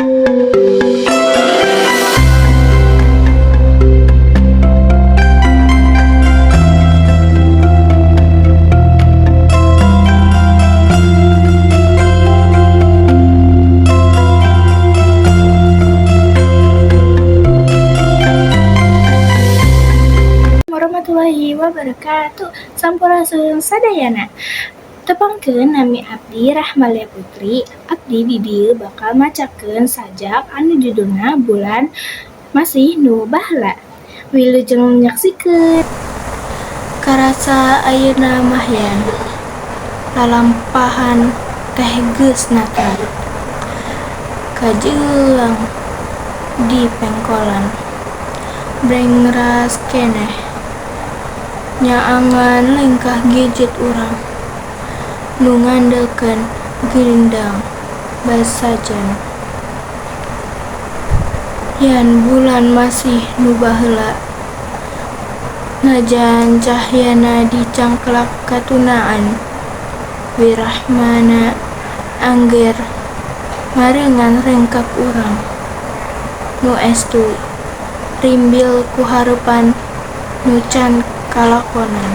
Warahmatullahi wabarakatuh. Sampurasun sadayana. Tepangkeun, nami abdi Rahmalia Putri. Abdi di dieu bakal macakeun sajak anu judulna Bulan Masih Nu Baheula. Wilujeng nyaksikeun. Karasa ayeuna mah yan lalampahan teh geus natar kajeulang di pengkolan brengras keneh nyaangan lengkah gigit urang nu ngandelkeun girindang basajan. Yan bulan masih nu baheula, najan cahyana dicangklak katunaan, wirahmana angger mareungan rengkak urang nu estu rimbil ku harepan nu can kalakonan.